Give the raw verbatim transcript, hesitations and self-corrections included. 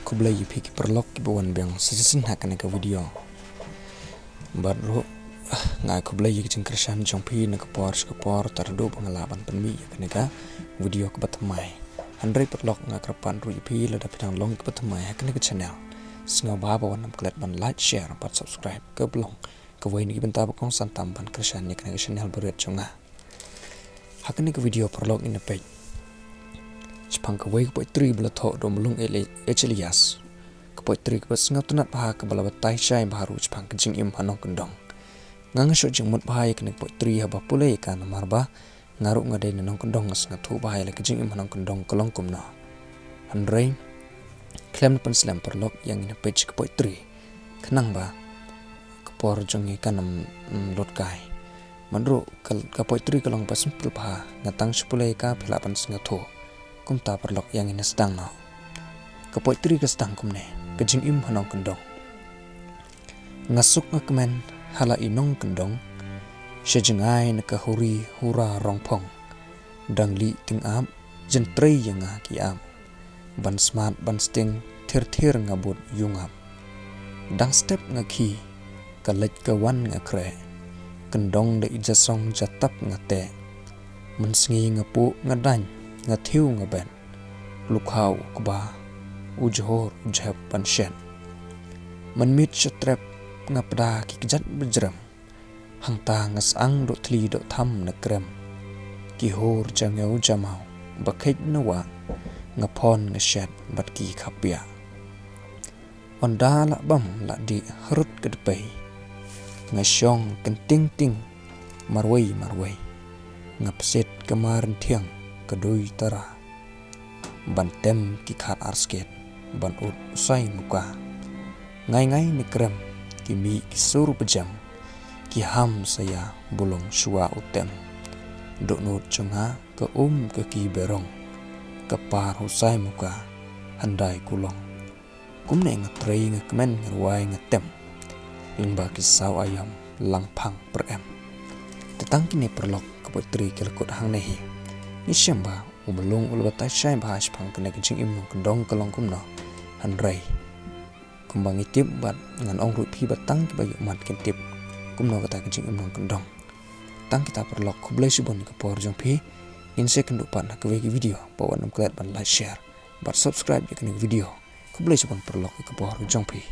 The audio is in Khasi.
Khublei ïa phi ki paralok kiba wan biang sa shisien ha kane ka video. Bad ruh nga ai khublei ïa ka jingkyrshan jong phi na ka por sha ka por, tang haduh ba nga lah ban pynmih ïa kane ka video kaba thymmai. Hynrei paralok, nga kyrpad ruh ïa phi, lada phi dang long kiba thymmai ha kane ka channel, sngewbha ba wan ym klet ban like, share bad subscribe, kaba long kawei na ki bynta ba kongsan tam ban kyrshan ïa kane ka channel ba rit jong nga. Ha kane ka video paralok ngin ïa peit shaphang kawei ka poetry ba la thoh da u Mahlung Eli-, H Elias. Ka poetry kaba sngewtynnat bha, kaba la batai shai bha ruh shaphang ka jingim ha nongkyndong. Nga nga shu jingmut bha ïa kane ka poetry haba pule ïa ka, namar ba nga ruh nga dei na nongkyndong, nga sngewthuh bha ïa la ka jingim ha nongkyndong ka long kumno. Hynrei khlem da pynslem paralok, ïa ngin ïa peit ka poetry, khnang ba ka por jong ngi kan ym, mm, lut kai. Bad ruh ka, ka poetry ka long ba simple bha, nga tang shu pule ïa ka phi lah ban sngewthuh. Kumta paralok, ïa ngin ïa sdang noh. Ka poetry ka sdang kumne: Ka jingim ha nongkyndong. Nga suk nga kmen ha la i nongkyndong, sha jngai na ka huri hura rongphong. Dang lieh tyngab, jyntrei ïa nga ki ap. Ban smat ban sting, thir thir nga bud ïungap. Dang step nga khie, ka leit ka wan nga khreh. Kyndong da i jasong jatap nga teh. Mynsngi nga puh nga daiñ, nga thiew nga bet. Lukha u kba, u jhur u jhep ban shet. Mynmiet sha trep nga pda ki kjat bajrem. Hangta nga sang doh thli doh tham na krem. Ki hur jangew jamaw, ba kheit na wah, nga phon nga shet bad ki khapia. Ynda la bam la dih hrut ka dpei, nga shong kynting ting marwei marwei. Nga psit ka mar thiang ka dui tara, ban tem ki khat ar sket, ban ud u sai muka. Ngai ngai na krem, ki mih ki sur bajam, ki ham sa ïa bulong shuwa u tem. Dohnud jong nga ka um ka ki berong, ka par u sai muka, hyndai kulong. Kumne nga trei nga kmen nga rwai nga tem, lyngba ki saw aïom lang phang pyrem. Te tang kine paralok ka poetry ka la kut hangne hi. Ngi shem ba u Mahlung u la batai shai bha shaphang kane ka jingim nongkyndong ka long kumno. Hynrei kumba ngi tip bad ngan ong ruh phi ba tang kiba ïohmad kin tip kumno kata ka jingim nongkyndong. Tang kita paralok, khublei shibun ïa ka por jong phi. Ngin sa ïakynduh pat ha kawei ka video, ba wat nym klet ban like, share bad subscribe ïa kane ka video. Khublei shibun paralok ïa ka por jong phi.